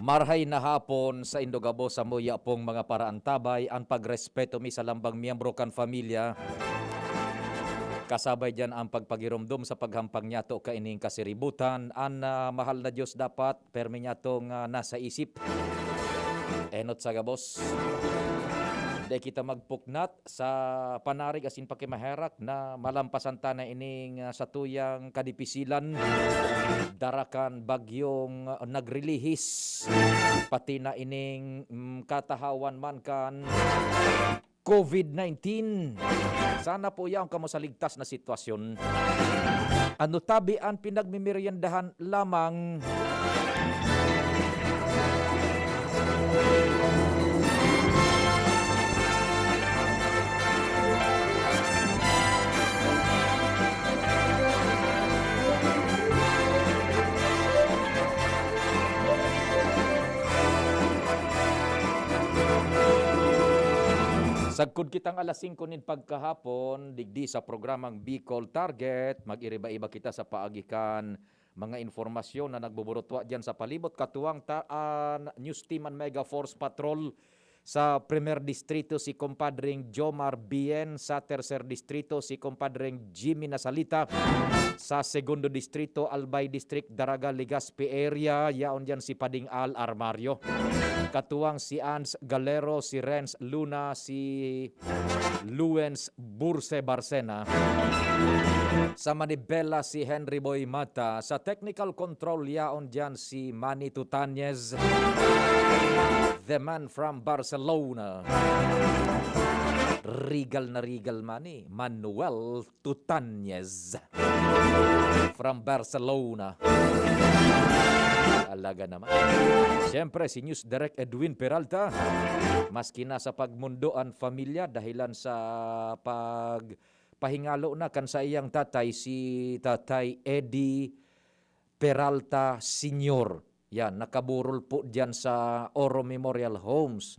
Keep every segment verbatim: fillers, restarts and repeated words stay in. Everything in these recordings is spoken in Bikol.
Marhay na hapon saindo gabos, samuya pong mga paraantabay, an pagrespeto mi sa lambang miyembro kan pamilya. Kasabay diyan ang pagpagiromdom sa paghampang niyato kaining kasiributan. An, ah, mahal na Dios dapat permi niyatong, ah, nasa isip. Enot sa gabos. Dai kita magpuknat sa panarig asin pakimaherak na malampasan ta na ining, ah, satuyang kadipisilan, dara kan bagyong, ah, nagrelihis, pati na ining, mm, katahawan man kan covid nineteen. Sana po yaon kamo sa ligtas na sitwasyon. Ano tabi an pinagmemeryendahan lamang. Sagkod kitang alas singko nin pagkahapon, digdi sa programang Bicol Target, mag-iriba-iba kita sa paagi kan mga impormasyon na nagbuburutwa diyan sa palibot. Katuwang ta an News Team an Mega Force Patrol. Sa Primer Distrito, si Compadreng Jomar Bien. Sa Tercer Distrito, si Compadreng Jimmy Nasalita. Sa Segundo Distrito, Albay District, Daraga, Legazpi area, yaon diyan si Pading Al Armario. Katuwang si Ans Galero, si Renz Luna, si Luens Burse Barcena. Sa Manibela, si Henry Boy Mata. Sa technical control, yaon diyan si Manny Tutanez, the man from Barcelona. Rigal na rigal, Manny. Manuel Tutanez from Barcelona. Talaga naman. Siyempre, si News Direct Edwin Peralta, maski nasa pagmundo an pamilya dahilan sa pagpahingalo na kan saiyang tatay, si Tatay Eddie Peralta Senior. Yan, nakaburol po diyan sa Oro Memorial Homes.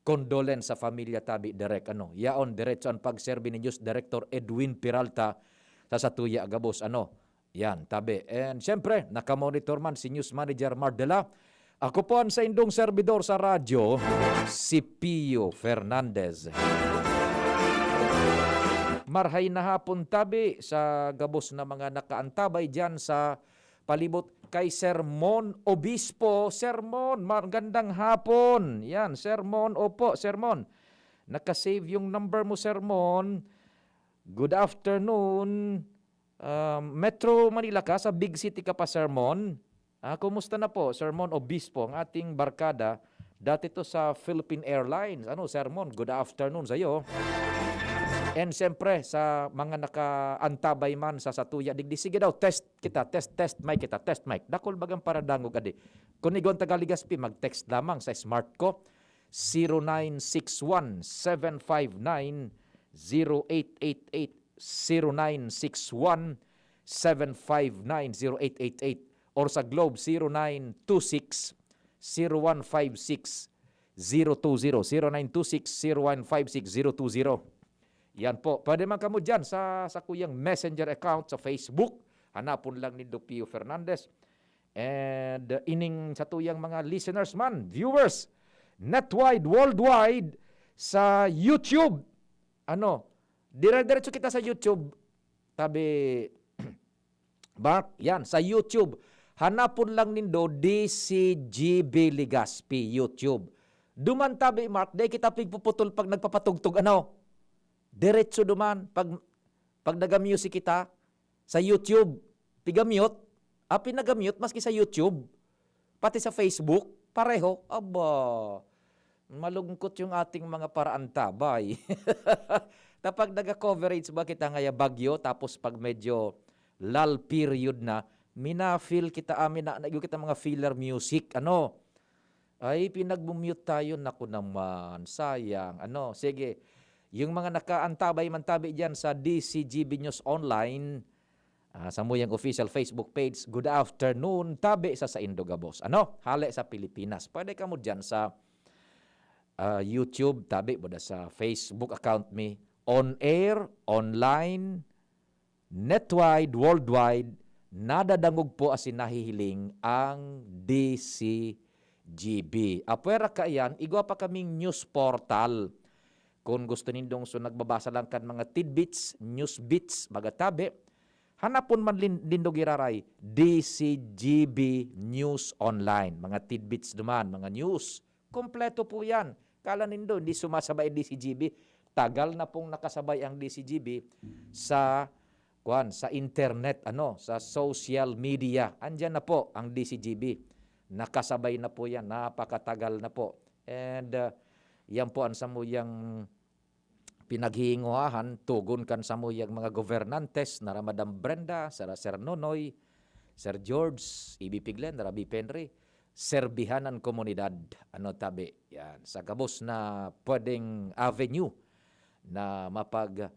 Condolence sa pamilya tabi, Direk. Ano, yaon, diretso an pagserbi ni News Director Edwin Peralta sa satuya gabos. Ano, yan, tabi. And siyempre, nakamonitor man si News Manager Mardela. Ako po ang saindong servidor sa radyo, si Pio Fernandez. Marhay na hapon tabi sa gabos na mga nakaantabay diyan sa palibot kay Sermon Obispo. Sermon, magandang hapon. Yan, Sermon. Opo, Sermon. Naka-save yung number mo, Sermon. Good afternoon. Um, Metro Manila ka, sa big city ka pa, Sermon? Ah, kumusta na po, Sermon Obispo, ang ating barkada? Dati to sa Philippine Airlines. Ano, Sermon, good afternoon sa'yo. And siyempre, sa mga nakaantabay man sa satuya digdi, sige daw, test kita, test, test mic kita, test mic. Dakul bagang paradangog, adi. Kung igwa an taga Legazpi, mag-text lamang sa smart ko, zero nine six one, seven five nine, zero eight eight eight, zero nine six one, seven five nine, zero eight eight eight, or sa Globe, zero nine two six, zero one five six, zero two zero, zero nine two six, zero one five six, zero two zero. Yan po. Pwede man kamo dyan sa, sa kuyang Messenger account sa Facebook. Hanapon lang nindo Pio Fernandez. And, uh, ining satuyang mga listeners man, viewers, netwide, worldwide, sa YouTube. Ano, dire-diretso kita sa YouTube. Tabi, Mark, yan, sa YouTube. Hanapon lang nindo D C G B Legazpi, YouTube. Duman tabi, Mark, dai kita pigpuputol pag nagpapatugtog, ano? Diretso duman, pag, pag naga-music kita, sa YouTube, piga-mute, ah, pinaga-mute maski sa YouTube, pati sa Facebook, pareho. Aba, malungkot yung ating mga paraantabay. Kapag naga-coverage ba kita ngaya bagyo, tapos pag medyo lull period na, mina-feel kita, ah, mina-, nag-, kita mga filler music, ano? Ay, pinagmu-mute tayo. Naku naman, sayang. Ano, sige. Yung mga nakaantabay man tabi diyan sa D C G B News Online, ah, sa muyang official Facebook page, good afternoon, tabi sa saindo gabos. Ano? Hale sa Pilipinas. Pwede kamo diyan sa, ah, YouTube, tabi, boda sa Facebook account mi. On air, online, netwide, worldwide, nadadangog po asin nahihiling ang D C G B. Apwera kaiyan, igwa pa kaming news portal. Kun gusto nindong so nagbabasa lang kan mga tidbits, news beats, baga tabi, hanapon man lin-, nindo giraray, D C G B News Online. Mga tidbits duman, mga news. Kompleto po yan. Kala nindo, hindi sumasabay ang D C G B. Tagal na pong nakasabay ang D C G B sa, kwan, sa internet, ano, sa social media. Andyan na po ang D C G B. Nakasabay na po yan. Napakatagal na po. And, uh, yan po ang samuyang pinaghihinguhahan, togon kan samuyang mga gobernantes, na Madam Brenda, Sir, Sir Nonoy, Sir George, E B P Glenn, Rabi Penry, serbihan an komunidad. Ano tabi? Yan. Sa gabos na pwedeng avenue na mapag-,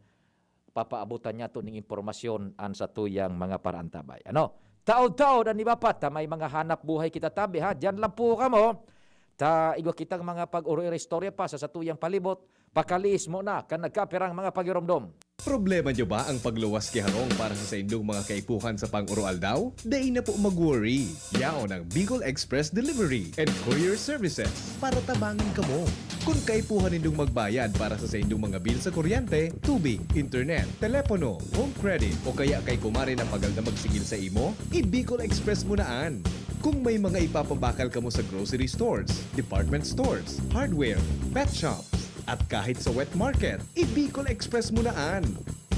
papaabotan niyato ning impormasyon an satuyang mga paraantabay. Ano? Taod-taod an iba pa, ta may mga hanap buhay kita tabi, ha? Diyan lang po kamo. Ta igwa kitang mga pag-oro-oro istorya pa sa satuyang palibot. Pakaliis mo na kan nagkapirang mga pagiromdom. Problema niyo ba ang pagluwas ki harong para sa saindong mga kaipuhan sa pang-oro aldaw? Dai na po mag-worry. Yaon ang Bicol Express Delivery and Courier Services para tabangan kamo. Kun kaipuhan nindong magbayad para sa saindong mga bill sa kuryente, tubig, internet, telepono, home credit, o kaya kay kumare na pagal na magsigil sa imo, i-Bicol Express mo na an. Kung may mga ipapabakal kamo sa grocery stores, department stores, hardware, pet shops, at kahit sa wet market, i-Bicol Express mo na an.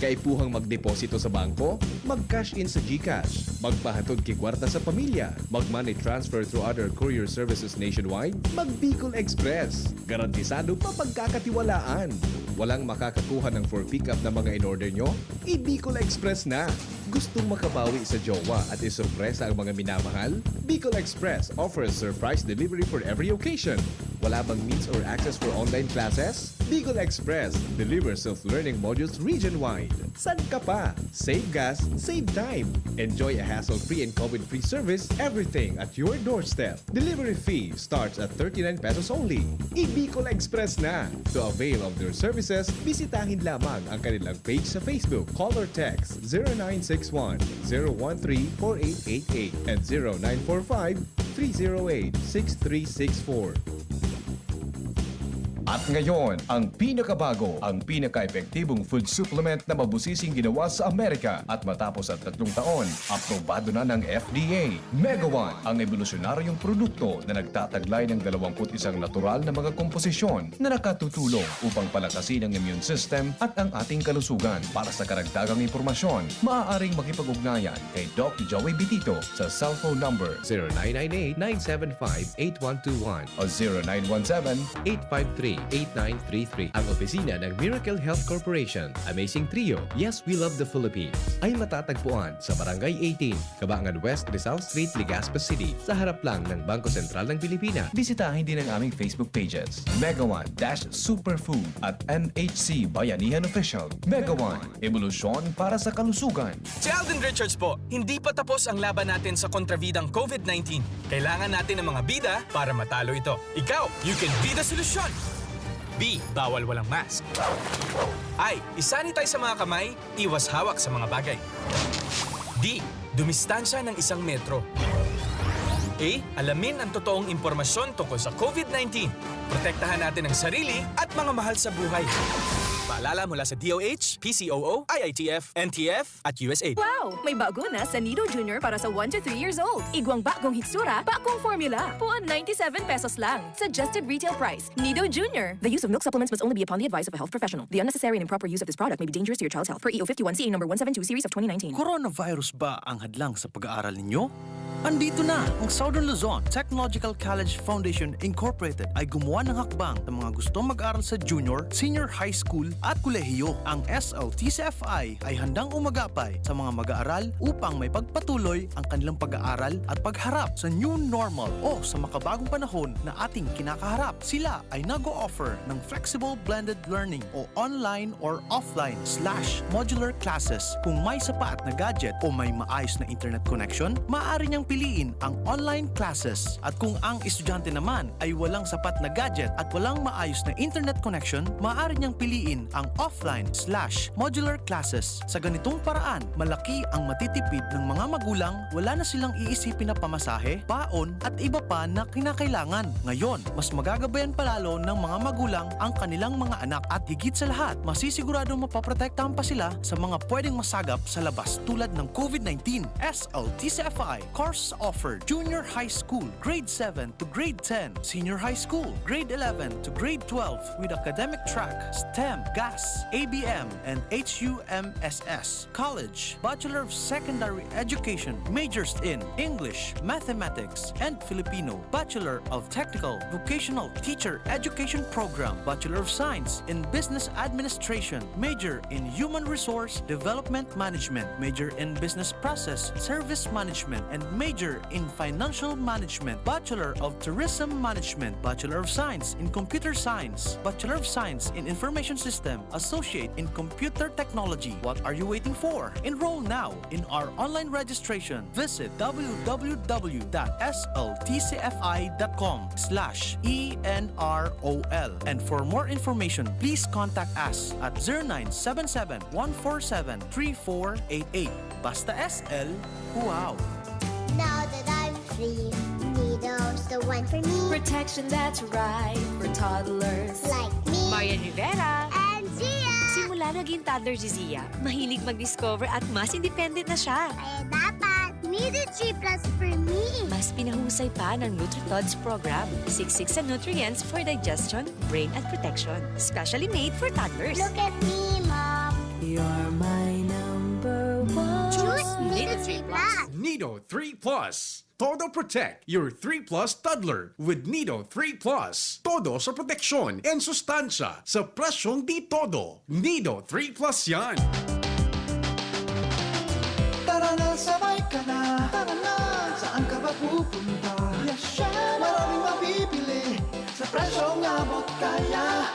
Kaipuhang magdeposito sa bangko, mag-cash in sa GCash, magpahatod ki kwarta sa pamilya, mag-money transfer through other courier services nationwide, mag-Bicol Express. Garantisado mapagkakatiwalaan. Walang makakakuha ng for pickup na mga in-order nyo? I-Bicol Express na! Gustong makabawi sa jowa at isurpresa ang mga minamahal? Bicol Express offers surprise delivery for every occasion. Wala bang means or access for online classes? Bicol Express delivers self-learning modules region-wide. San ka pa? Save gas, save time. Enjoy a hassle-free and COVID-free service, everything at your doorstep. Delivery fee starts at thirty-nine pesos only. I-Bicol Express na! To avail of their services, bisitahin lamang ang kanilang page sa Facebook. Call or text zero nine six one, zero one three, four eight eight eight and zero nine four five, three zero eight, six three six four. At ngayon, ang pinakabago, ang pinaka-epektibong food supplement na mabusising ginawa sa Amerika at matapos ang tatlong taon, aprobado na ng F D A. Mega One, ang ebolusyonaryong produkto na nagtataglay ng dalawampu't isang natural na mga komposisyon na nakatutulong upang palakasin ang immune system at ang ating kalusugan. Para sa karagdagang impormasyon, maaaring makipag-ugnayan kay Doc Joey Bitito sa cellphone number zero nine nine eight, nine seven five, eight one two one o zero nine one seven, eight five three, eight nine three three. Ang opisina ng Miracle Health Corporation, Amazing Trio, Yes, We Love the Philippines, ay matatagpuan sa Barangay eighteen, Cabangan West, Rizal Street, Legazpi City, sa harap lang ng Bangko Sentral ng Pilipinas. Bisitahin din ang aming Facebook pages, Mega One dash Superfood at M H C Bayanihan Official. Mega One, ebolusyon para sa kalusugan. Si Alden Richards po, hindi pa tapos ang laban natin sa kontrabidang COVID nineteen. Kailangan natin ng mga bida para matalo ito. Ikaw, you can be the solution! B, bawal walang mask. I, isanitize sa mga kamay, iwas hawak sa mga bagay. D, dumistansya ng isang metro. A, alamin ang totoong impormasyon tungkol sa COVID nineteen. Protektahan natin ang sarili at mga mahal sa buhay. Paalala mula sa D O H, P C O O, I I T F, N T F, at U S A I D. Wow! May bago na sa Nido Junior para sa one to three years old. Igwang bagong hitsura, bagong formula. Puon ninety-seven pesos lang. Suggested retail price. Nido Junior. The use of milk supplements must only be upon the advice of a health professional. The unnecessary and improper use of this product may be dangerous to your child's health. Per E O fifty-one C A number one seven two series of twenty nineteen. Coronavirus ba ang hadlang sa pag-aaral ninyo? Andito na ang Southern Luzon Technological College Foundation Incorporated ay gumawa ng hakbang sa mga gustong mag-aral sa junior, senior high school at kolehiyo. Ang S L T C F I ay handang umagapay sa mga mag-aaral upang may pagpatuloy ang kanilang pag-aaral at pagharap sa new normal o sa makabagong panahon na ating kinakaharap. Sila ay nag-o-offer ng flexible blended learning o online or offline slash modular classes. Kung may sapat na gadget o may maayos na internet connection, maaari niyang piliin ang online classes. At kung ang estudyante naman ay walang sapat na gadget at walang maayos na internet connection, maaari niyang piliin ang offline slash modular classes. Sa ganitong paraan, malaki ang matitipid ng mga magulang, wala na silang iisipin na pamasahe, baon, at iba pa na kinakailangan. Ngayon, mas magagabayan pa lalo ng mga magulang ang kanilang mga anak at higit sa lahat, masisiguradong mapoprotektahan pa sila sa mga pwedeng masagap sa labas tulad ng COVID nineteen. S L T C F I courses offered: junior high school, grade seven to grade ten, senior high school, grade eleven to grade twelve, with academic track, STEM, GAS, A B M, and H U M S S. College, Bachelor of Secondary Education, majors in English, Mathematics, and Filipino, Bachelor of Technical Vocational Teacher Education Program, Bachelor of Science in Business Administration, major in Human Resource Development Management, major in Business Process Service Management, and major in Financial Management, Bachelor of Tourism Management, Bachelor of Science in Computer Science, Bachelor of Science in Information System, Associate in Computer Technology. What are you waiting for? Enroll now in our online registration. Visit w w w dot s l t c f i dot com slash e n r o l. And for more information, please contact us at zero nine seven seven, one four seven, three four eight eight. Basta S L, wow! Now that I'm free, Nido's the one for me. Protection that's right for toddlers. Like me Marian Rivera. And Zia. Simula naging toddler si Zia, mahilig mag-discover at mas independent na siya. Kaya dapat Nido three plus for me. Mas pinahusay pa ng NutriTods program. Siksik sa nutrients for digestion, brain, and protection. Specially made for toddlers. Look at me, Mom. You're my number one. Choose Nido three plus. Nido three plus. Todo Protect your three plus toddler with Nido three plus. Todo sa proteksyon and sustansya sa presyong di todo. Nido three plus yan. Tara na, sabay ka na. Tara na, saan ka ba pupunta? Yasheno! Maraming mabibili sa presyong abot kaya.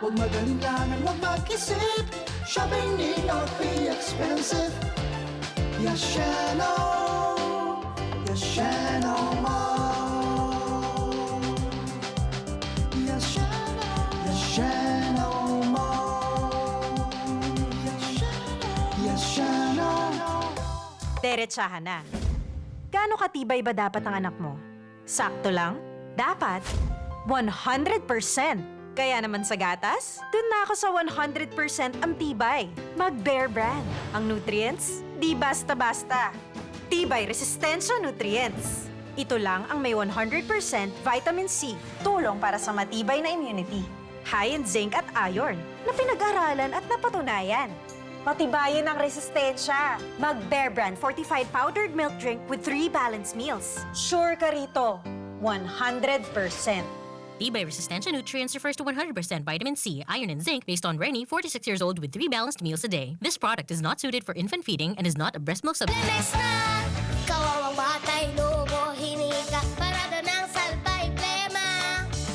Huwag mag-alinlangan, huwag mag-isip. Shopping need not be expensive. Yasheno! Yasheno Mall! Yasheno! Yasheno Mall! Yasheno! Yasheno! Deretsahan na. Gaano katibay ba dapat ang anak mo? Sakto lang? Dapat? one hundred percent! Kaya naman sa gatas, dun na ako sa one hundred percent ang tibay. Mag Bear Brand. Ang nutrients, di basta-basta. Tibay Resistensya Nutrients. Ito lang ang may one hundred percent vitamin C, tulong para sa matibay na immunity. High in zinc at iron, na pinag-aralan at napatunayan. Patibayin ang resistensya. Mag Bear Brand fortified powdered milk drink with three balanced meals. Sure ka rito, one hundred percent. Tibay Resistensya Nutrients refers to one hundred percent vitamin C, iron, and zinc based on Reni, forty-six years old, with three balanced meals a day. This product is not suited for infant feeding and is not a breast milk supplement. Lemex na! Kawawang batay, lobo, hinika, parada ng salbay, plema.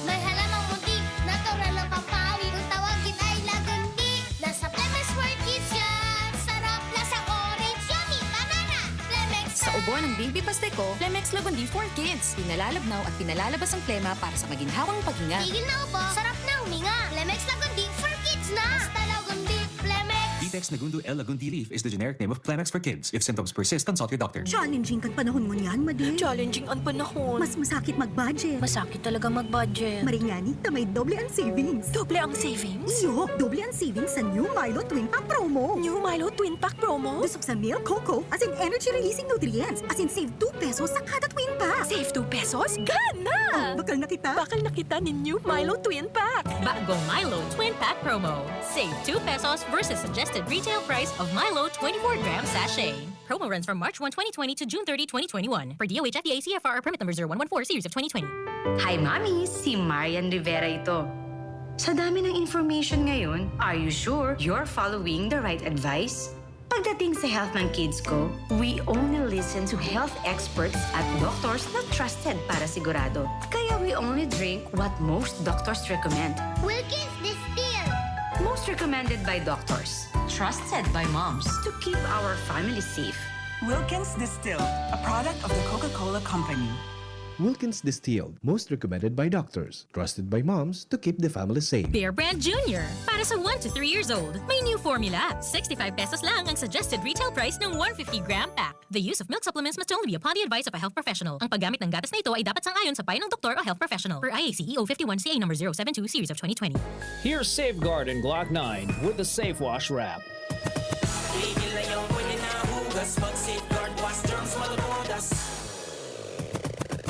May halamang munti, natural ng pampawid. Kung tawagin ay lagundi, nasa Lemex for Kids yan. Sarap, lasang orange, yummy, banana. Lemex Sa ubo ng Baby Pasteco, Lemex Lagundi for Kids. Pinalalabnaw at pinalalabas ang plema para sa maginhawang paghinga. Tigil na ubo, sarap na huminga. Lemex Lagundi for Kids na. Basta Lagundi, Lemex. Detex Nagundu L. Lagundi leaf is the generic name of Plemex for kids. If symptoms persist, consult your doctor. Challenging kan panahon ngunyan, Madi. Challenging ang panahon. Mas masakit mag-budget. Masakit talaga mag-budget. Maringani ta may doble ang savings. Doble ang savings? Iyo, doble ang savings sa New Milo Twin Pack Promo. New Milo Twin Pack Promo? Busog sa milk, cocoa, as in energy-releasing nutrients, as in save two pesos sa kada Twin Pack. Save two pesos? Gana! Bakal na kita. Bakal na kita nin New Milo Twin Pack. Bagong Milo Twin Pack Promo. Save two pesos versus suggested retail price of Milo twenty-four gram sachet. Promo runs from March one, twenty twenty to June thirty, twenty twenty-one. Per D O H F D A C F R or permit number zero one one four series of twenty twenty. Hi, Mami! Si Marian Rivera ito. Sa dami ng information ngayon, are you sure you're following the right advice? Pagdating sa health ng kids ko, we only listen to health experts at doctors na trusted para sigurado. Kaya we only drink what most doctors recommend. Wilkins Distill. Most recommended by doctors. Trusted by moms. To keep our family safe. Wilkins Distilled, a product of the Coca-Cola Company. Wilkins Distilled, most recommended by doctors, trusted by moms to keep the family safe. Bear Brand Junior. Para sa one to three years old, may new formula. Sixty-five pesos lang ang suggested retail price ng one fifty gram pack. The use of milk supplements must only be upon the advice of a health professional. Ang paggamit ng gatas na ito ay dapat sang-ayon sa payo ng doktor o health professional. Per I A C E O fifty-one C A number zero seven two series of twenty twenty. Here's Safeguard and Glock nine with the Safe Wash wrap. Tigil na yung pwede na hugas. Mag-Safeguard Wash Germs, matutudas.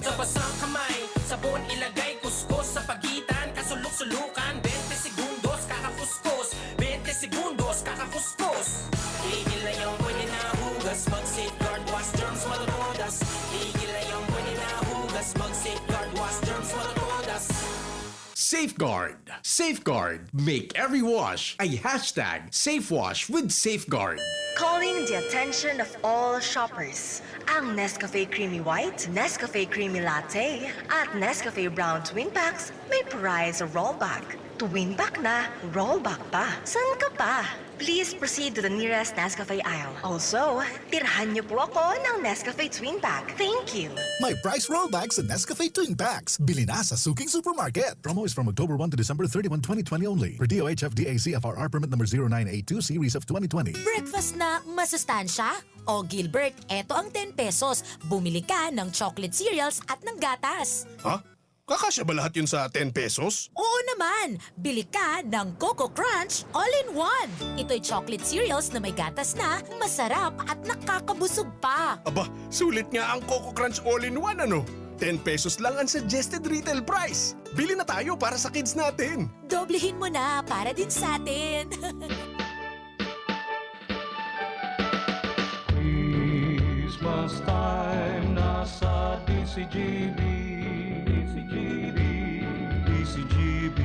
Sa basang kamay, sabon ilagay, kuskus sa pagitan, kasulok-sulukan, twenty segundos, kakakuskus, twenty segundos, kakakuskus. Tigil na yung pwede na hugas. Mag-Safeguard Wash Germs, matutudas. Tigil na yung pwede na hugas. Mag-Safeguard Wash Germs, matutudas. Safeguard. Safeguard. Make every wash a hashtag safe wash with Safeguard. Calling the attention of all shoppers. Ang Nescafe Creamy White, Nescafe Creamy Latte, at Nescafe Brown Twin Packs may prize rollback. Twin pack na, rollback pa. San ka pa? Please proceed to the nearest Nescafe aisle. Also, tirhan niyo po ako ng Nescafe Twin Pack. Thank you! May price rollback sa Nescafe Twin Packs. Bili na sa suking supermarket. Promo is from October one to December thirty-one, twenty twenty only. Per D O H F D A C F R R permit number zero nine eight two series of twenty twenty. Breakfast na masustansya? O Gilbert, eto ang ten pesos. Bumili ka ng chocolate cereals at ng gatas. Ha? Kakasya ba lahat yun sa ten pesos? Oo naman! Bili ka ng Coco Crunch All-in-One! Ito'y chocolate cereals na may gatas na, masarap at nakakabusog pa! Aba, sulit nga ang Coco Crunch All-in-One, ano? Ten pesos lang ang suggested retail price. Bili na tayo para sa kids natin. Doblehin mo na para din sa atin! Christmas time na sa D C G B, D C G B, D C G B,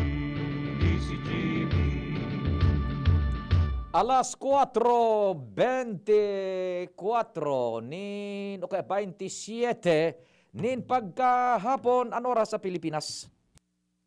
D C G B. Alas kuwatro bente kuwatro nin, o kaya baynte siyete nin pagkahapon, an oras sa Pilipinas.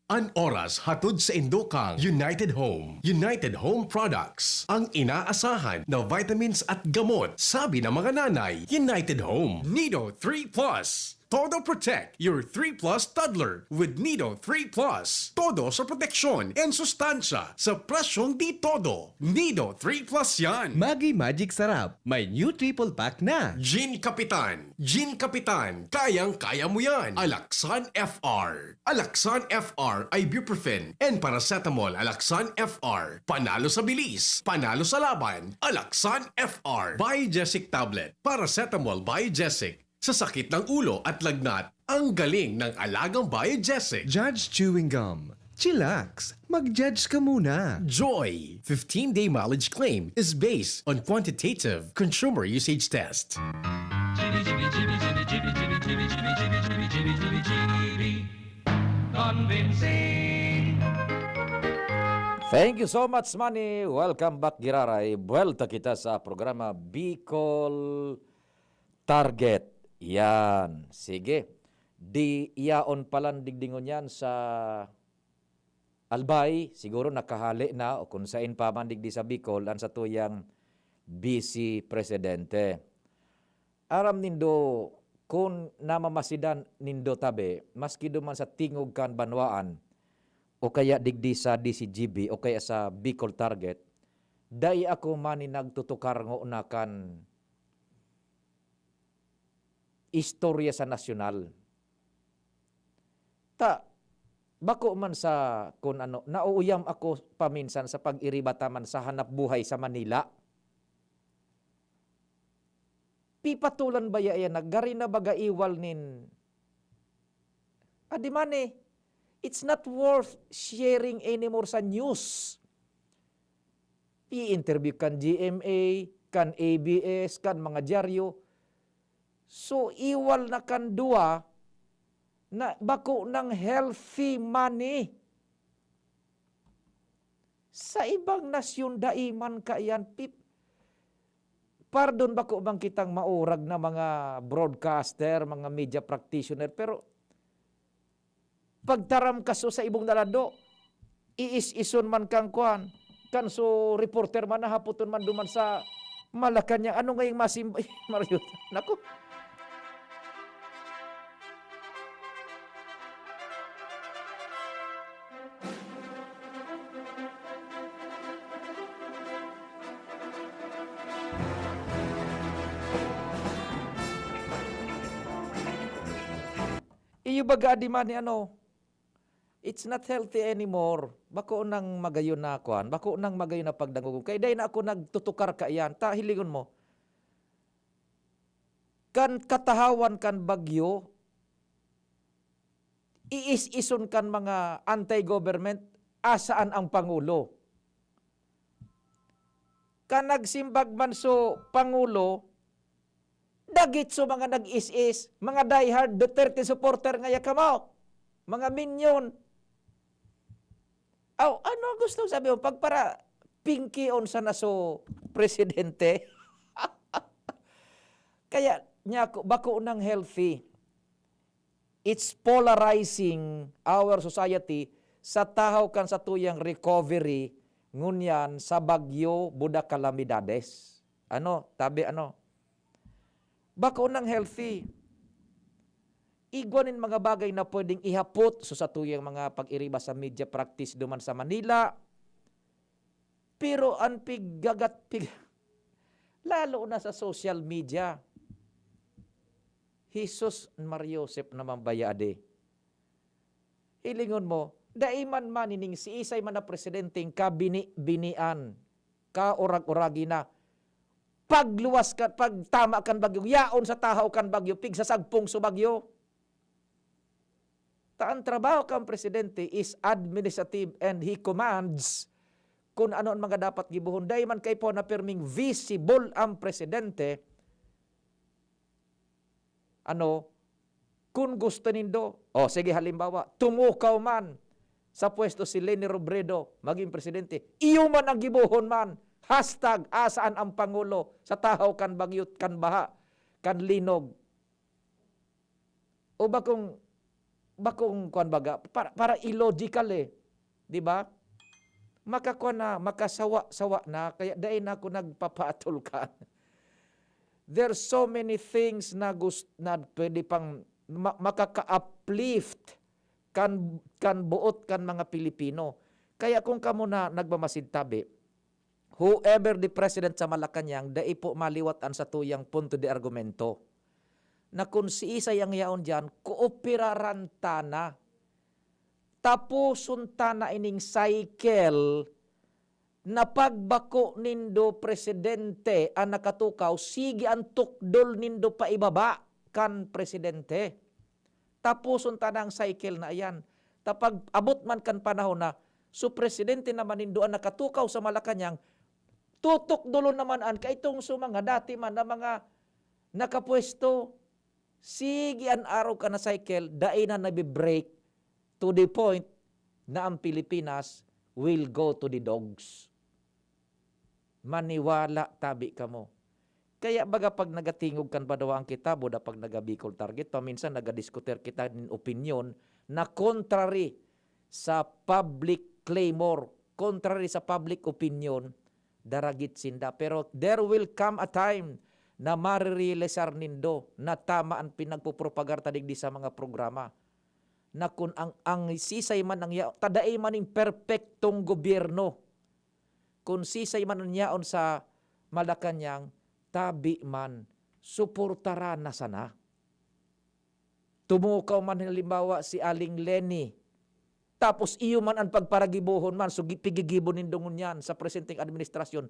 An oras hatod saindo kan United Home. United Home Products, ang inaasahan na vitamins at gamot, sabi ng mga nanay. United Home. Nido three plus. Todo Protect your three plus toddler with Nido three plus. Todo sa proteksyon and sustansya sa presyong di todo. Nido three plus yan. Maggi Magic Sarap, may new triple pack na. Gin Kapitan. Gin Kapitan, kayang-kaya mo yan. Alaxan F R. Alaxan F R, ibuprofen and paracetamol. Alaxan F R, panalo sa bilis, panalo sa laban. Alaxan F R. Biogesic tablet, paracetamol Biogesic. Sa sakit ng ulo at lagnat, ang galing ng alagang Biogesic. Judge Chewing Gum. Chillax. Mag-judge ka muna. Joy. Fifteen-day mileage claim is based on quantitative consumer usage test. Convincing. Thank you so much, Manny. Welcome back, Giraray. Buwelta kita sa programa Bicol Target. Yan. Sige. Di yaon palan digdingon yan sa Albay, siguro nakahale na o kung sain pa man digdi sa Bicol, ang satuyang Vice Presidente. Aram nindo, kun namamasidan nindo tabi, maski duman sa tingog kan banwaan, o kaya digdi sa D C G B, o kaya sa Bicol Target, dai ako man nagtutukar ngona kan istorya sa nasyonal. Ta, bako man sa kun ano, nauuyam ako paminsan sa pag-iribata man sa hanap buhay sa Manila. Pipatolan baya iyan na gari na baga iwal nin, adi man eh, it's not worth sharing anymore sa news. I-interview kan G M A, kan A B S, kan mga dyaryo. So, iwal na kan duwa na bako nang healthy money. Sa ibang nasyon, dai man kaiyan. Pip-, pardon, bako man kitang maurag na mga broadcaster, mga media practitioner, pero pagtaram kaso sa ibong nalado, iis-ison man kang kuan, kan so reporter man, nahapoton man duman sa Malacanang, ano ngayong masimba? Mario, naku. Iyo baga, di man ni ano, it's not healthy anymore. Bako nang magayon na kuan, bako nang magayon na pagdangog. Kaya dai na ako nagtutukar kaiyan. Ta, hilingon mo, kan katahawan kan bagyo, iis-ison kan mga anti-government, asaan ang Pangulo? Kan nagsimbag man so Pangulo, dagit so mga nag-is-is, mga diehard Duterte supporter ngaya kamo, mga minion. Aw, ano ang gustong sabihin mo? Pagpara-, pingkion sana so presidente? Kaya, niya, bako nang healthy. It's polarizing our society sa tahaw kan satuyang recovery ngunyan sa bagyo buda kalamidades. Ano, tabi ano? Bako nang healthy. Igwa nin mga bagay na pwedeng ihapot so satuyang mga pag-iriba sa media practice duman sa Manila. Pero an piggagat-, pig-, lalo na sa social media. Jesus, Maria Josep naman bayade. Hilingon mo, dai man manining siisay man na presidenteng kabini-binian, kaurag-uragi na. Pagluwas ka, pagtama kan bagyo, yaon sa tahaw kan bagyo, pigsasagpong so bagyo. Ta an trabaho kan presidente is administrative and he commands kun ano an mga dapat gibohon. Dai man kaipuhan na pirming visible ang presidente. Ano, kun gusto nindo, o sige, halimbawa, tumukaw man sa pwesto si Leni Robredo magin presidente, iyo man ang gibohon man. Hashtag asaan ang Pangulo sa tahaw kan bagyo, kan baha, kan linog. O bakong, bakong kuwan baga, para, para illogical eh. Di ba? Makakuwan na, makasawa-sawa na, kaya dai na ako nagpapatol ka. There's so many things na gust-, na pwede pang ma-, makaka-uplift kan, kan buot kan mga Pilipino. Kaya kung kamo na nagmamasid tabi, whoever the president sa Malacañang, dai po maliwat an satuyang punto de argumento na kun siisay ang yaon diyan, kooperaran ta na. Taposon ta na ining cycle na pagbako nindo presidente an nakatukaw, sige an tukdol nindo paibaba kan presidente. Taposon ta na ang cycle na iyan. Ta pag-abot man kan panahon na so presidente naman nindo an nakatukaw sa Malacañang, tutukdolon naman an kaitong so mga dati man na mga nakapwesto. Sige an arog kan na cycle, dai na nabi-break to the point na ang Pilipinas will go to the dogs. Maniwala tabi kamo. Kaya baga pag nagatingog kan Banwaan Kita, buda pag naga-Bicol Target, paminsan nagadiskutir kita nin opinyon na contrary sa public clamor, contrary sa public opinion, daragit sinda. Pero there will come a time na marirealisar nindo na tama an pinagpopropagar ta digdi sa mga programa, na kun ang, ang sisay man ang ya-, ta dai man ning perpektong gobyerno. Kun sisay man an yaon sa Malacañang, tabi man, suportaran na sana. Tumukaw man halimbawa si Aling Leni, tapos iyo man an pagparagibohon man, so gi-, pigigibo nindo ngunyan sa presenteng administrasyon,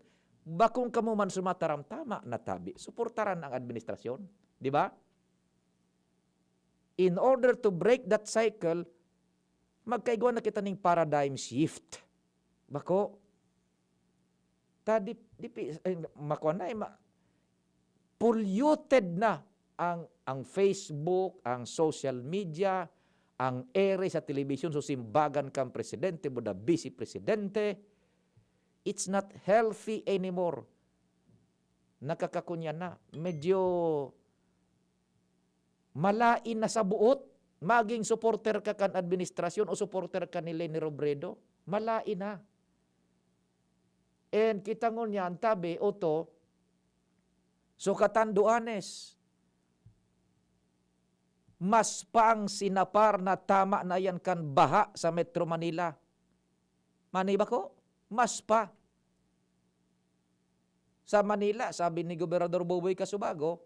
bakong kamo man sumataram, tama na tabi, suportaran ang administrasyon, di ba? In order to break that cycle, magkaigwa na kita ning paradigm shift. Bako, ta di, di pi-, ay, makua na, eh, ma-, polluted na ang, ang Facebook, ang social media, ang ere sa telebisyon, so simbagan kan presidente, buda vice presidente. It's not healthy anymore. Nakakakunyan na. Medyo malain na sa buot, maging supporter ka kan administrasyon o supporter ka ni Leni Robredo, malain na. And kita ngunyan, tabi, oto, So, Catanduanes, mas pang sinapar na tama na yan kan baha sa Metro Manila. Mani ba ko? Mas pa. Sa Manila, sabi ni Gobernador Boboy Casubago,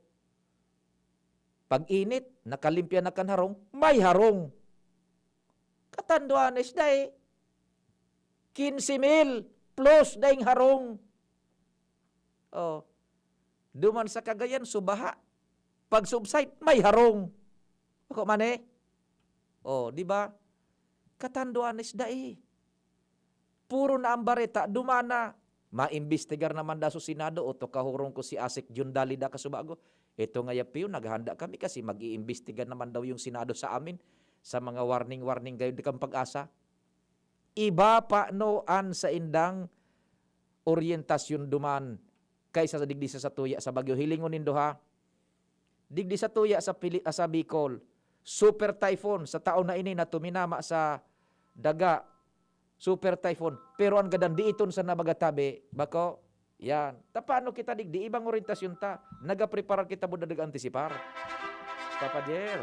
"Pag init, nakalimpya na kan harong, may harong." Catanduanes dai. Quince mil plus daing harong. Oh. Duman sa Cagayan, subaha. Pag subside, may harong. Ako man eh. Oh, di ba? Catanduanes dai. Puro na ang bareta, dumana. Maimbestigar naman daw sa Senado, o to kahurong ko si Asik Jun Dalida Casubago. Ito nga yapio, naghahanda kami kasi mag-iimbestigar naman daw yung Senado sa amin sa mga warning-warning gayod kan Pag-asa. Iba pa no an saindang oryentasyon duman kaysa sa digdi sa satuya sa Baguio. Hilingon nindo ha, digdi satuya sa Pili-, sa Bicol, super typhoon sa taon na ini na tuminama sa daga, super typhoon. Pero ang gadan, diiton sa nabagatabi, bako, yan. Ta paano kita digdi? Ibang orientasyon ta. Nagapreparar kita buda nag-antisipar. Papa Jer.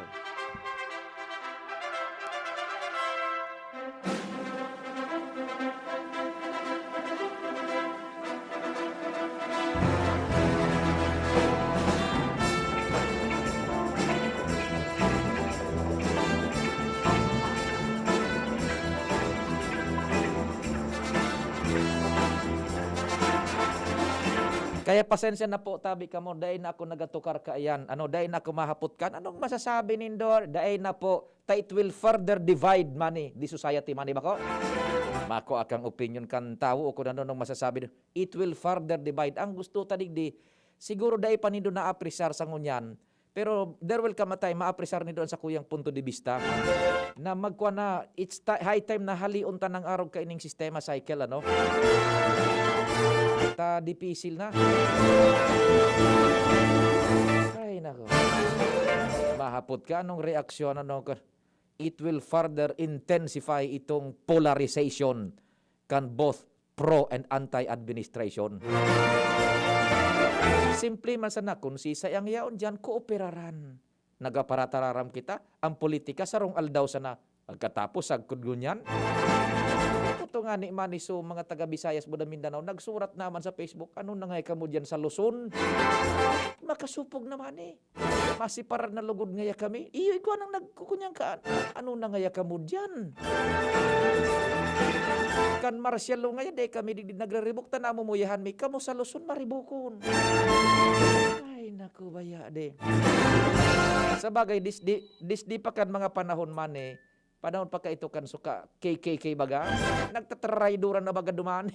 Kaya pasensya na po, tabi kamo, dai na ako nagatukar kaiyan. Ano, dai na ako mahapot kan. Anong masasabi nindo? Dai na po. Ta it will further divide mani, the society mani bako? Mako akang opinion kan tawo o kung ano nung masasabi. It will further divide. Ang gusto ta digdi, siguro dai pa nindo naapresar sa ngunyan. Pero there will come a time, maapresar nindo ang sakuyang punto de vista na magkwa na, it's ti-, high time na halion ta ng arog kaining sistema cycle, ano? Ta dipisil na. Ay, nako. Mahapot ka, anong reaksyon, ano? It will further intensify itong polarization kan both pro and anti-administration. Simple man sana kun sisay ang yaon diyan, kooperaran. Nagaparatararam kita, ang politika sarong aldaw sana. Pagkatapos, sagkod ngunyan. Ito nga ni Maniso, mga taga Visayas, Buda, Mindanao, nagsurat naman sa Facebook, "Ano na nga kamo diyan sa Luzon?" Makasupog naman eh. Masiparar na lugod ngaya kami. Iyo, igwa nang nagkukunyang kaan. Ano na ngaya kamo diyan? Kan Marcial Law ngaya, di kami di, di nagre-revoke, ta namumuyahan mi. Kamo sa Luzon, maribokon. Ay, naku, baya di. Sa bagay, dis, di, dis, di pa kan mga panahon man eh. Panahon pa kaito kan suka, K K K baga? Nagtatarayduran na baga duman.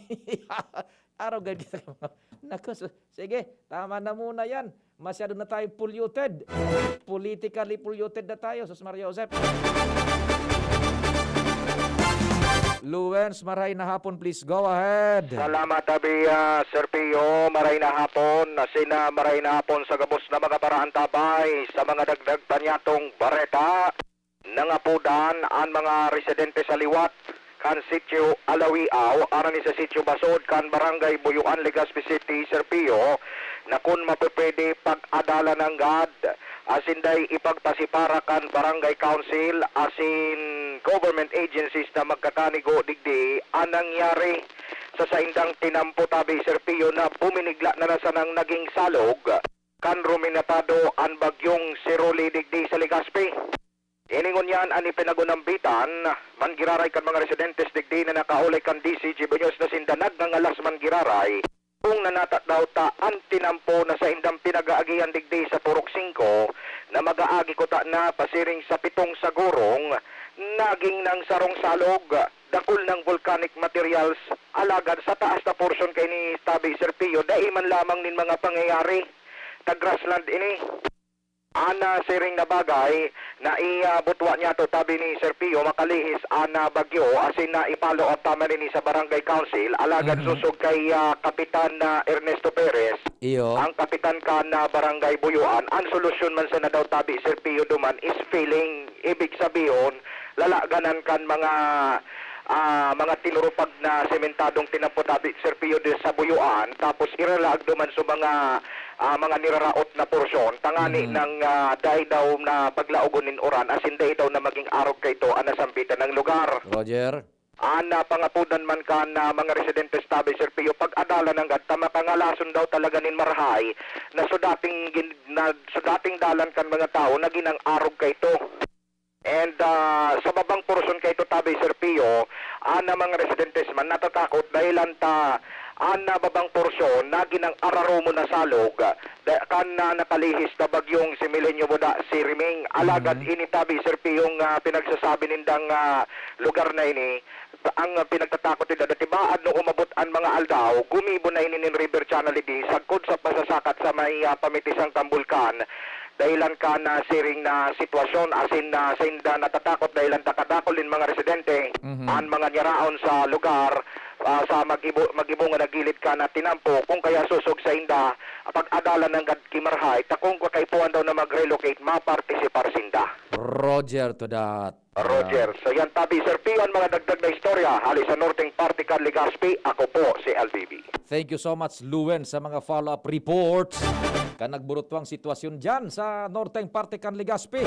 Araw gad kita. Naku, su-, sige, tama na muna yan. Masyado na tayong polluted. Politically polluted na tayo, Sus Maria Josep. Luwens, maray na hapon, please go ahead. Salamat, Abi, ah, Sir Pio. Maray na hapon. Asin, ah, maray na hapon sa gabos na mga paraantabay sa mga dagdag pa niyatong bareta. Nangapodan an mga residente sa liwat kan Sitio Alawiao aron sa Sitio Basod kan Barangay Buyoan, Legazpi City, Sir Pio, na kun mapupwede, pag-adala nanggad asin dai ipagpasipara kan Barangay Council asin government agencies na magkakanigo digdi an nangyari sa saindang tinampo tabi, Sir Pio, na buminigla na na sanang naging salog kan ruminatado an bagyong Siruli digdi sa Legazpi. Ini ngunyan an ipinagunambitan man giraray kan mga residentes digdi na nakaulay kan D C G B News na sinda nagngangalas man giraray kung nanata daw ta an tinampo na saindang pinag-aagihan digdi sa Purok Singko na mag-aagi kuta na pasiring sa pitong sa gurong, naging nang sarong salog, dakul nang volcanic materials, alagad sa taas na porsyon kaini tabi, Sir Pio, dai man lamang nin mga pangyayari ta grassland ini. Ana siring na bagay na iabutwa niyato tabi ni Sir Pio makalihis ana bagyo asin na ipalo ang tama nini sa Barangay Council, alagad Mhm. sosog kay, ah, Kapitan na Ernesto Perez, Iyo. ang kapitan kan, ah, Barangay Buyoan, ang solusyon man sana daw tabi, Sir Pio, duman is filling. Ibig sabihon, lalaganan kan mga ah, mga tinurupag na sementadong tinampo, David Serpio, di sa buyuan, tapos iralaag duman sa mga, ah, mga niraraot na porsyon, tangani Mm. ng, ah, dai daw na paglaogon nin uran, asin dai daw na maging arog kaito an nasambitan ng lugar. Roger. An, ah, pangapodan man kan, ah, mga residentes, David Serpio, pag-adalan nanggad ta makangalason daw talaga nin marahay na sa dating gin-, na sa dating dalan kan mga tawo nagin ang arog kaito. And, ah, sa babang porsyon kaito, Tabay Serpio, an, ah, mga residentes man natatakot dahil an ta, an, ah, babang porsyon nagin ang araromo na salog, da, kan, ah, nakalihis na bagyong si Milenyo Muda, si Riming. Alagad Mhm. ini, Tabay Serpio, ang, ah, pinagsasabi nindang, ah, lugar na ini, ang pinagtatakot nila, dati baad no umabot an mga aldaw, gumibo na ini nin river channel idi, sagkod sa pasasakat sa may, ah, pamitisang kan bulkan. Dahilan kan, ah, siring na sitwasyon, asin, ah, sainda natatakot dahilan ta kadakul nin mga residente, Mhm. an mga nyaraon sa lugar, ah, sa mag-ibo-, mag-ibong na gilid kan, ah, tinampo, kung kaya sosog sainda, pag-adalan nanggad ki marahay, ta kung kakaipuhan daw na mag-relocate, mapartisipar sinda. Roger to that. Roger. So yan, Tabay Serpio, an mga dagdag na istorya. Hali sa norteng parte kan Legazpi, ako po si L B B. Thank you so much, Luen, sa mga follow-up reports. Kan nagburutwang sitwasyon dyan sa norteng parte kan Legazpi.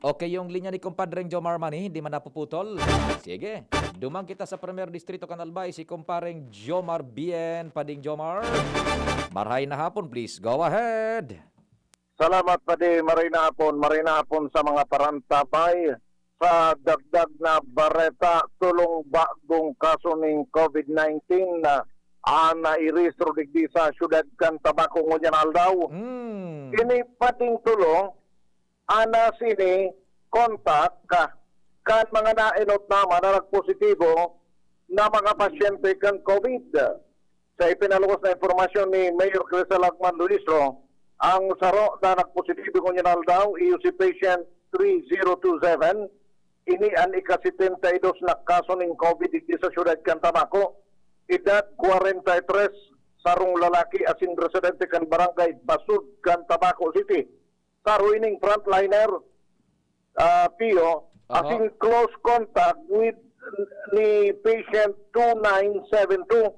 Okay, yung linya ni Compadreng Jomar man, eh, hindi man napuputol. Sige, duman kita sa Primer Distrito kan Albay, si Compadreng Jomar Bien. Pading Jomar, marahay na hapon, please go ahead. Salamat, Padi. Maray na hapon, maray na hapon sa mga parantabay. Sa dagdag na bareta, tolong bagong kaso ning COVID nineteen na an nairehistro digdi sa siyudad kan Tabaco ngunyan aldaw. Hmm. Ini pating tolong, anas ini kontak ka, kan mga naenot naman na nagpositibo na mga pasyente kan COVID. Sa ipinaluwas na impormasyon ni Mayor Crisalagman Luistro, ang saro na nagpositibo ngunyan aldaw iyo si patient three zero two seven. Ini an ika-setenta y dos na kaso ning COVID digdi sa siyudad kan Tabaco. Edad kwarenta y tres, sarong lalaki asin residente kan barangay Basud kan Tabaco City. Saro ining frontliner, ah, Pio, Aha. asin close contact with ni patient two nine seven two.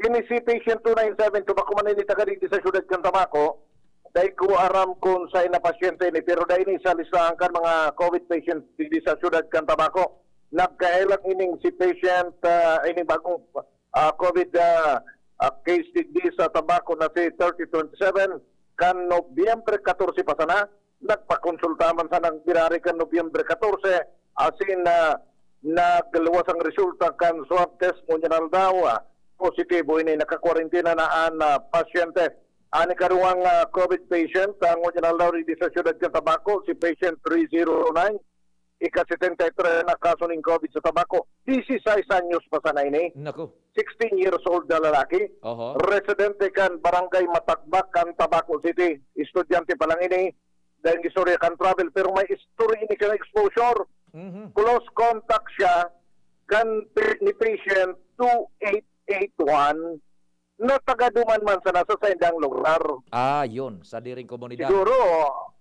Ini si patient two nine seven two, bako man ini taga digdi sa siyudad kan Tabaco. Dai ko aram kung saen na pasyente ini, pero dai ini sa listahan kan mga COVID patient digdi sa siyudad kan Tabaco. Nagkahelang ining si patient, ah, ining bagong, ah, COVID, ah, ah, case digdi sa Tabaco na si thirty twenty-seven, kan Nobyembre katorse pa sana. Nagpakonsulta man sana ang binari kan Nobyembre katorse, asin, ah, nagluwas ang resulta kan swab test ngunyan aldaw, ah, positibo ini, nakakwarentina na an, ah, pasyente. An ikaduwang, ah, COVID patient, ah, ngunyan aldaw digdi sa siyudad kan Tabaco, si patient three zero nine, ika-setenta y tres na kaso ning COVID sa Tabaco. Disisais anyos pa sana ini. Naku. Sixteen years old na lalaki. Oho. Residente kan Barangay Matagbak kan Tabaco City. Estudyante pa lang ini. Dahil istorya kan travel, pero may history ini kan exposure. Mhm. Close contact siya kan pa-, ni patient two eight eight one na taga duman man sana sa saindang lugar. Ah, yun, sa diring komunidad. Siguro,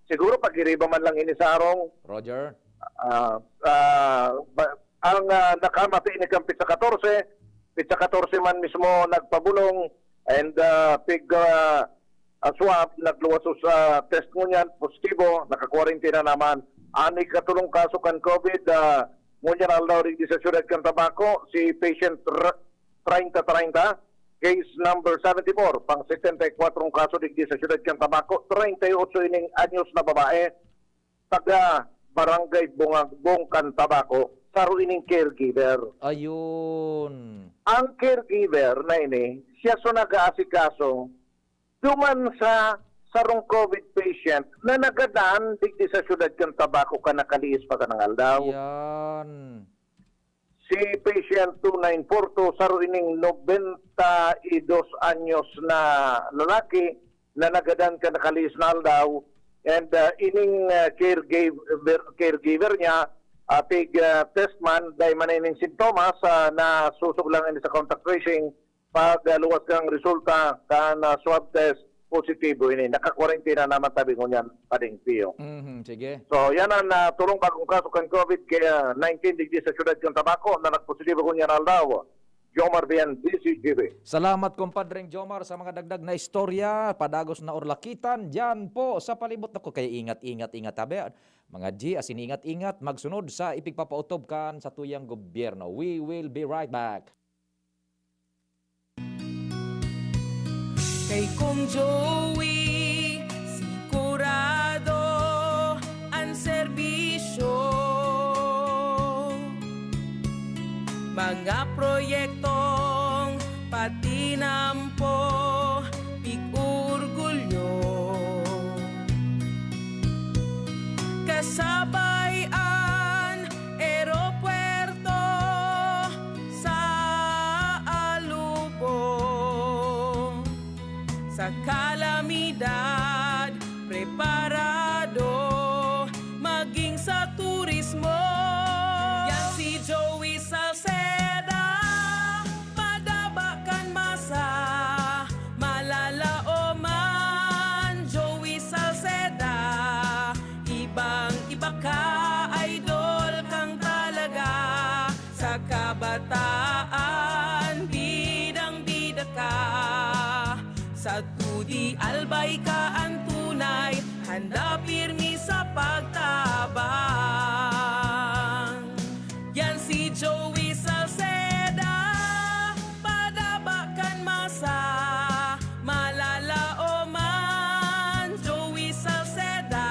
siguro pag-iriba man lang ini sa arong, Roger? ah, ah, ba-, ang, ah, nakamati ini kan pitsa katorse, pitsa katorse man mismo nagpabulong, and, ah, pig, ah, ah, swab, nagluwas sa test ngunyan, positibo, nakakwarentina naman. An ikatulong kaso kan COVID, ah, ngunyan aldaw digdi sa siyudad kan Tabaco, si patient r-, treinta treinta, case number seventy-four, pang setenta y kwatro kaso digdi sa siyudad kan Tabaco, treinta y ocho ining anyos na babae, taga Barangay Bungagbong kan Tabaco, saro ining caregiver. Ayun. Ang caregiver na ini, siya so nag-aasikaso duman sa sarong COVID patient na nagadan digdi sa siyudad kan Tabaco kan nakalihis pa sanang aldaw. Yan. Si patient two nine four two, saro ining nobenta y dos anyos na lalaki na nagadan kan nakalihis na aldaw. And, ah, ining, ah, caregiver, caregiver niya, ah, pig, ah, test man, dai man ining sintomas, ah, na susog lang ini sa contact tracing. Pag, ah, luwas kang resulta kan, ah, swab test, positibo ini. Naka-quarantine na naman tabi ngunyan, Pading Pio. Mhm, sige. So, yan ang ah, tulong bagong kaso kan COVID kaya nineteen digdi sa siyudad kan Tabaco na nagpositibo ngunyan aldaw. Jomar Bian, D C G B. Salamat, Compadreng Jomar, sa mga dagdag na istorya, padagos na orlakitan, dyan po sa palibot. Naku, kaya ingat, ingat, ingat, tabi. Mga G, asin ingat-ingat, magsunod sa ipigpapautob kan sa tuyang gobyerno. We will be right back. Kay Kong Joey, sigurado an serbisyo. Mga proyektong patinampo, pig-orgulyo. Kasabay an eropuerto sa Alubo. Sa kalamidad, preparado maging sa turismo. Yan si Joey Salceda, madaba kan masa, malalaoman. Joey Salceda, ibang-iba ka, idol kang talaga. Sa kabataan, bidang-bida ka. Sa T D Albay ka an tunay, handa pirmi sa pagtabang. Yan si Joey Salceda, padaba kan masa, malalaoman. Joey Salceda,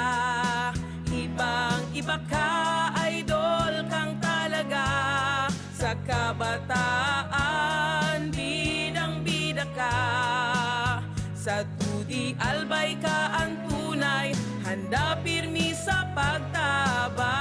ibang-iba ka, idol kang talaga. Sa kabataan, bidang-bida ka. Sa T D Albay ka an tunay, handa pirmi sa pagtabang.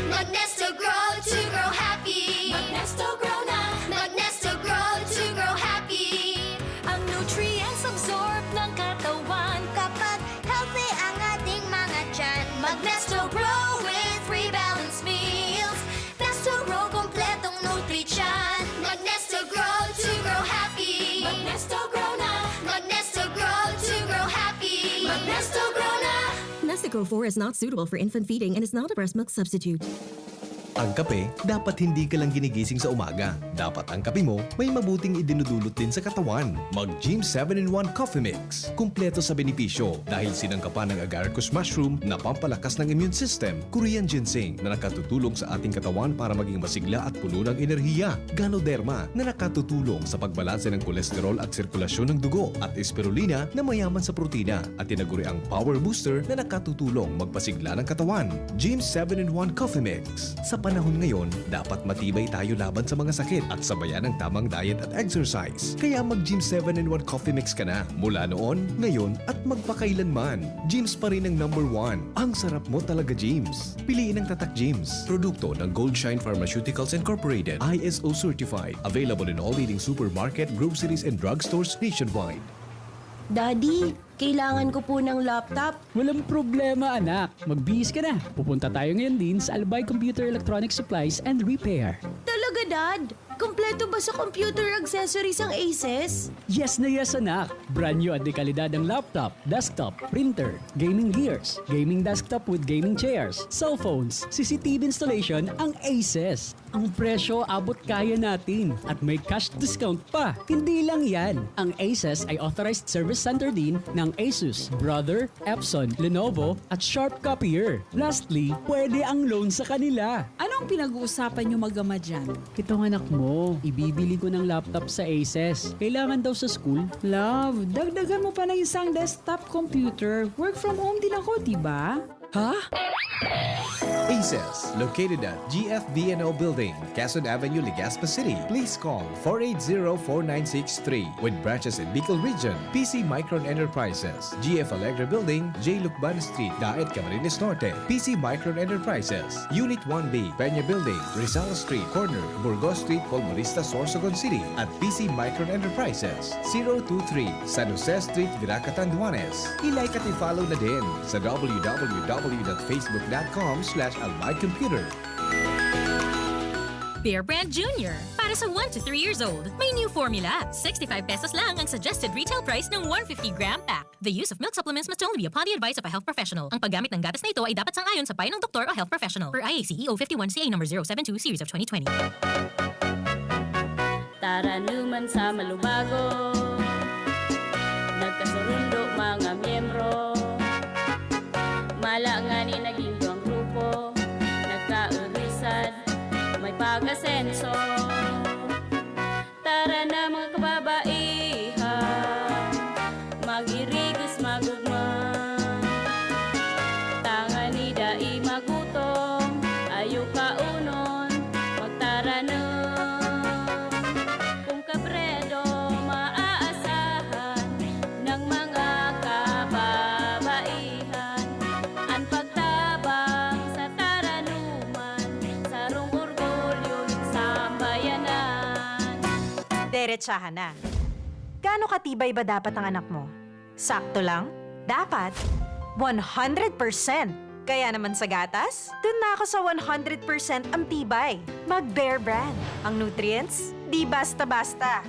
Magnesto Grow to grow happy. Magnesto Grow na. Magnesto Grow to grow happy. Ang nutrients absorb ng katawan kapag healthy ang ating mga tiyan. Magnesto Grow with three balanced meals. Nesto Grow, kompletong nutrisyon. Magnesto Grow to grow happy. Magnesto Grow na. Magnesto Grow to grow happy. Magnesto Grow na. Nestico four is not suitable for infant feeding and is not a breast milk substitute. Ang kape, dapat hindi ka lang ginigising sa umaga. Dapat ang kape mo may mabuting idinudulot din sa katawan. Mag Gym seven in one Coffee Mix. Kumpleto sa benepisyo dahil sinangkapan ng agaricus mushroom na pampalakas ng immune system, Korean ginseng na nakatutulong sa ating katawan para maging masigla at puno ng enerhiya, Ganoderma na nakatutulong sa pagbalanse ng kolesterol at sirkulasyon ng dugo, at spirulina na mayaman sa protina at tinaguriang power booster na nakatutulong magpasigla ng katawan. Gym seven in one Coffee Mix. Sa panahon ngayon, dapat matibay tayo laban sa mga sakit at sabayan ng tamang diet at exercise. Kaya mag Gym seven in one Coffee Mix ka na mula noon, ngayon, at magpakailanman. Gym's pa rin ang number one. Ang sarap mo talaga, Gym's. Piliin ang Tatak Gym's. Produkto ng Goldshine Pharmaceuticals Incorporated, I S O certified. Available in all leading supermarket, groceries, and drugstores nationwide. Daddy, kailangan ko po ng laptop. Walang problema, anak. Magbihis ka na. Pupunta tayo ngayon din sa Albay Computer Electronic Supplies and Repair. Talaga, Dad? Kompleto ba sa computer accessories ang Asus? Yes na yes, anak. Brand new at dekalidad ang laptop, desktop, printer, gaming gears, gaming desktop with gaming chairs, cellphones, C C T V installation ang Asus. Ang presyo abot kaya natin at may cash discount pa. Hindi lang yan. Ang Asus ay authorized service center din ng Asus, Brother, Epson, Lenovo, at Sharp Copier. Lastly, pwede ang loan sa kanila. Anong pinag-uusapan niyo mag-ama dyan? Itong anak mo, ibibili ko ng laptop sa Asus. Kailangan daw sa school. Love, dagdagan mo pa ng isang desktop computer. Work from home din ako, diba? Ha? Asus, located at G F B N O Building, Quezon Avenue, Legazpi City. Please call four eight zero, four nine six three with branches in Bicol Region. P C Micron Enterprises, G F Alegre Building, J Lucban Street, Daet, Camarines Norte. P C Micron Enterprises, Unit one B, Peña Building, Rizal Street, corner Burgos Street, Polmonista, Sorsogon City, at P C Micron Enterprises, zero two three, San Jose Street, Virac, Catanduanes. I-like at i-follow na din sa w w w dot facebook dot com slash albay computer. Bear Brand Junior. Para sa one to three years old, may new formula. Sixty-five pesos lang ang suggested retail price ng one fifty gram pack. The use of milk supplements must only be upon the advice of a health professional. Ang paggamit ng gatas na ito ay dapat sang-ayon sa payo ng doktor o health professional. Per I A C E O fifty-one C A number zero seven two series of twenty twenty. Taranuman sa malubago, nagkasurundo mga miyembro. Mala ngani naging duwang grupo, nagkaurisan, may pag-asenso. Tara na mga kababaihan, mag-irigos magugma. Tangani dai magutom, ayo kaunon, magtaranom. Kun kabredo maaasahan ng mga kababaihan, an pagtabang sa taranuman, sarong orgulyo nin sambayanan. Deretsahan na. Gaano katibay ba dapat ang anak mo? Sakto lang? Dapat? One hundred percent! Kaya naman sa gatas, dun na ako sa one hundred percent ang tibay. Mag Bear Brand. Ang nutrients, di basta-basta.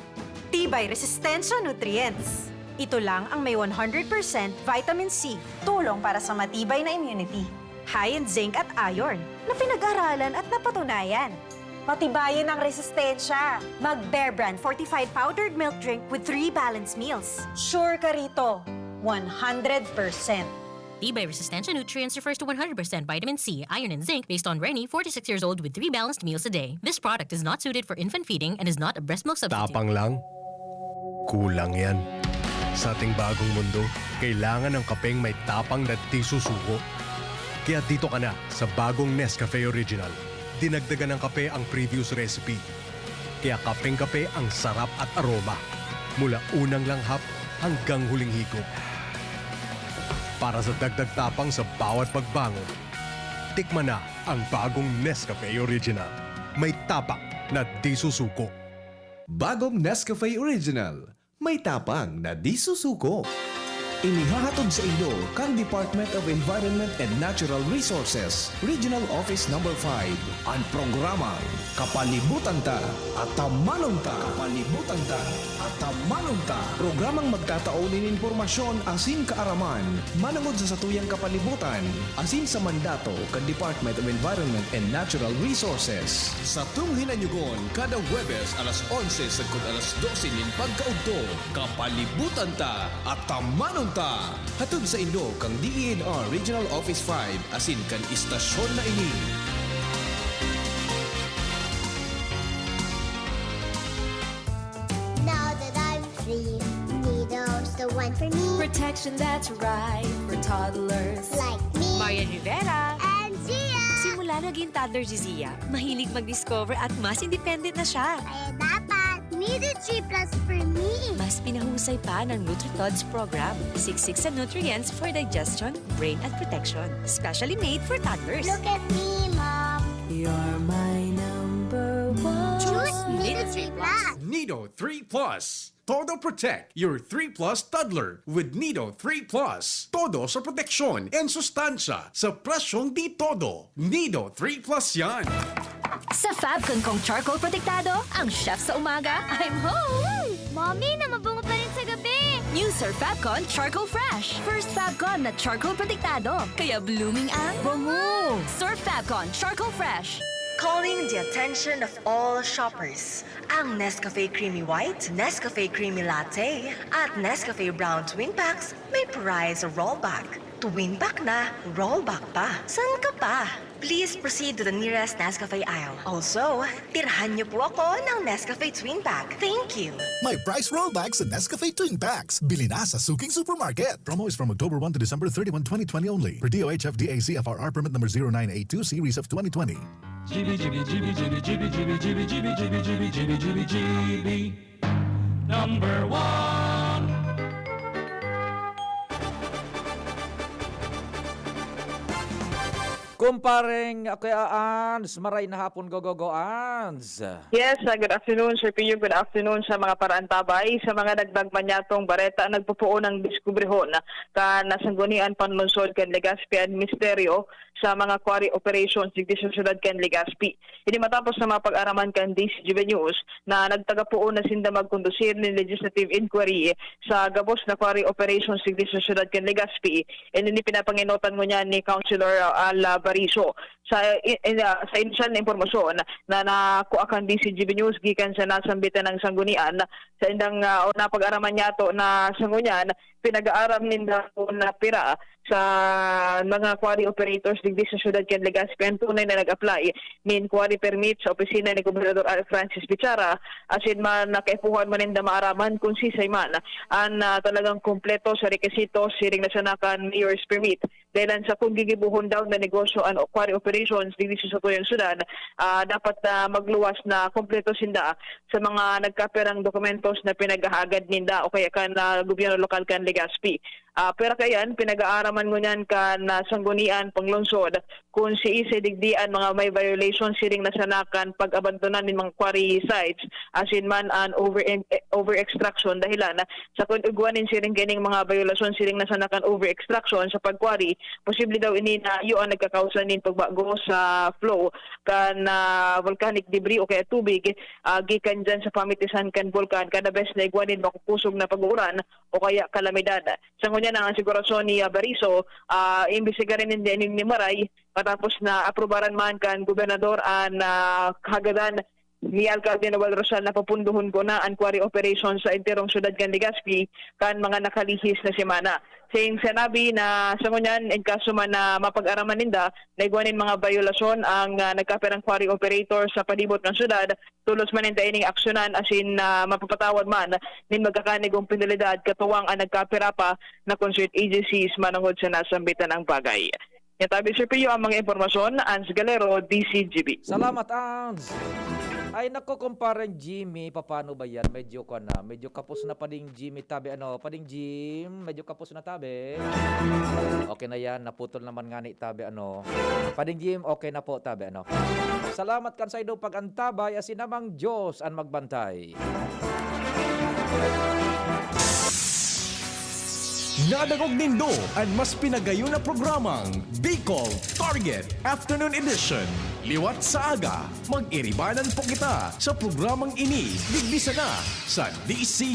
Tibay Resistensya Nutrients. Ito lang ang may one hundred percent vitamin C, tulong para sa matibay na immunity. High in zinc at iron, na pinag-aralan at napatunayan. Patibayin ang resistensya. Mag Bear Brand fortified powdered milk drink with three balanced meals. Sure ka rito, one hundred percent. Tibay Resistensya Nutrients refers to one hundred percent vitamin C, iron, and zinc based on Reni, forty-six years old, with three balanced meals a day. This product is not suited for infant feeding and is not a breast milk substitute. Tapang lang? Kulang yan. Sa ating bagong mundo, kailangan ng kapeng may tapang na di susuko. Kaya dito ka na sa bagong Nescafe Original. Dinagdagan ng kape ang previous recipe. Kaya kapeng-kape ang sarap at aroma. Mula unang langhap hanggang huling higop. Para sa dagdag tapang sa bawat pagbangon, tikman na ang bagong Nescafe Original. May tapang na di susuko. Bagong Nescafe Original. May tapang na di susuko. Inihahatod sa inyo kan Department of Environment and Natural Resources, Regional Office Number five, an programang Kapalibutan Ta, Atamanon Ta. Kapalibutan Ta, Atamanon Ta. Programang magtatao nin impormasyon asin kaaraman manongod sa satuyang kapalibutan asin sa mandato kan Department of Environment and Natural Resources. Satong hinanyugon kada Huwebes alas onse sagkod alas dose nin pagkaudto, Kapalibutan Ta, Atamanon Ta! Hatod saindo kan D E N R Regional Office five asin kan istasyon na ini. Now that I'm free, Nido's the one for me. Protection that's right for toddlers. Like me. Marian Rivera. And Gia! Simula naging toddler si Zia, mahilig mag-discover at mas independent na siya. Kaya dapat, Nido three plus for me. Mas pinahusay pa ng NutriTods program. Siksik sa nutrients for digestion, brain at protection. Specially made for toddlers. Look at me, Mom. You're my number one. Choose Nido three plus. Nido three plus. Todo Protect your three plus toddler with Nido three plus. Todo sa proteksyon and sustansya sa presyong di todo. Nido three plus yan. Sa Fabcon kong charcoal protektado, ang chef sa umaga, I'm home! Mommy, na mabungo pa rin sa gabi! New Sir Fabcon Charcoal Fresh. First Fabcon na charcoal protektado. Kaya blooming ang bango! Sir Fabcon Charcoal Fresh. Calling the attention of all shoppers. Ang Nescafe Creamy White, Nescafe Creamy Latte, at Nescafe Brown Twin Packs may prize rollback. Twin Pack na, rollback pa. San ka pa? Please proceed to the nearest Nescafe aisle. Also, tirhan niyo po ako ng Nescafe Twin Pack. Thank you! May price rollback sa Nescafe Twin Packs. Bili na sa suking supermarket. Promo is from October one to December thirty-one, twenty twenty only. Per D O H F D A C F R R permit number zero nine eight two series of twenty twenty. Number one. Kumpareng, okay, Ans, maray na hapon, go, go, go, Ans. Yes, ah, good afternoon, Sir Pio. Good afternoon sa mga paraantabay. Sa mga dagdag man yatong bareta, nagpupuon ang diskubrehon kan Sanggunian Panlungsod kan Legazpi an misteryo sa mga quarry operations digdi sa syudad kan Legazpi. Ini matapos na mapag-araman kan D C G B News na nagtagapoon na sinda magkondusir nin legislative inquiry sa gabos na quarry operations digdi sa syudad kan Legazpi. Ini ni pinapangenotan ngunyan ni Councilor Al Bariso. Sa, in, in, ah, sa inisyal na impormasyon na nakua kan D C G B News gikan sa nasambitan ng sanggunian, sa indang, ah, o napag-araman niyato na sanggunian, pinag-aaram ninda kun pira sa mga quarry operators digdi sa syudad kan Legazpi an tunay na nag-apply nin quarry permit sa opisina ni Gobernador Al Francis Bichara, asin man nakaipuhan man ninda maaraman kun sisay man an, ah, talagang kumpleto sa rekisito siring na sana kan mayor's permit. Dahilan sa kun gigibohon daw na negosyo an quarry operations digdi sa satuyang syudad, ah, dapat na magluwas na kumpleto sinda sa mga nagkapirang dokumentos na pinaghahagad ninda o kaya kan, ah, gobyerno lokal kan Legazpi. Ah, pero kayan, pinag-aaraman ngunyan kan, ah, sanggunian panglungsod kun siisay digdi an mga may violation siring na sana kan pag-abandonan nin mga quarry sites, asin man an over, over extraction. Dahilan sa kun igwa nin siring kining mga violasyon siring na sana kan over extraction sa pag-quarry, posible daw ini na iyo an nagkakausa nin pagbago sa flow kan, ah, volcanic debris o kaya tubig, ah, gikan dyan sa pamitisan kan bulkan kada bes na igwa nin makukusog na pag-uuran o kaya kalamidad. Sa ngunyan, ang asigurasyon ni, ah, Bariso, ah, imbestigaran ninda ini ni Maray matapos na aprubaran man kan gobernador an, ah, hagadan ni Alcalde Noel Rosal na papundohon ko na an quarry operation sa enterong syudad kan Legazpi kan mga nakalihis na semana. Sing sinabi na sa ngunyan, in kaso man na mapag-araman ninda na igwa nin mga violasyon ang, ah, nagkapirang quarry operator sa palibot ng syudad, tolos man ninda ining aksyonan asin, ah, mapapatawad man nin magkakanigong penalidad katuwang ang nagkapira pa na concerned agencies manongod sa nasambitan ang bagay. Yan tabi, Sir Pio, ang mga impormasyon. Ans Galero, D C G B. Salamat, Ans. Ay, nako, kumpareng Jimmy, papaano ba yan? Medyo, kwan na, medyo kapos na, Pading Jimmy, tabi, ano, Pading Jim, medyo kapos na, tabi. Okay na yan, naputol naman nga ni tabi, ano. Pading Jim, okay na po, tabi, ano. Salamat kan saindong pag-antabay, asin namang Diyos an magbantay. Nadangog nindo an mas pinagayon na programang Bicol Target Afternoon Edition. Liwat sa aga, mag-iribanan po kita sa programang ini, digdi sana sa D C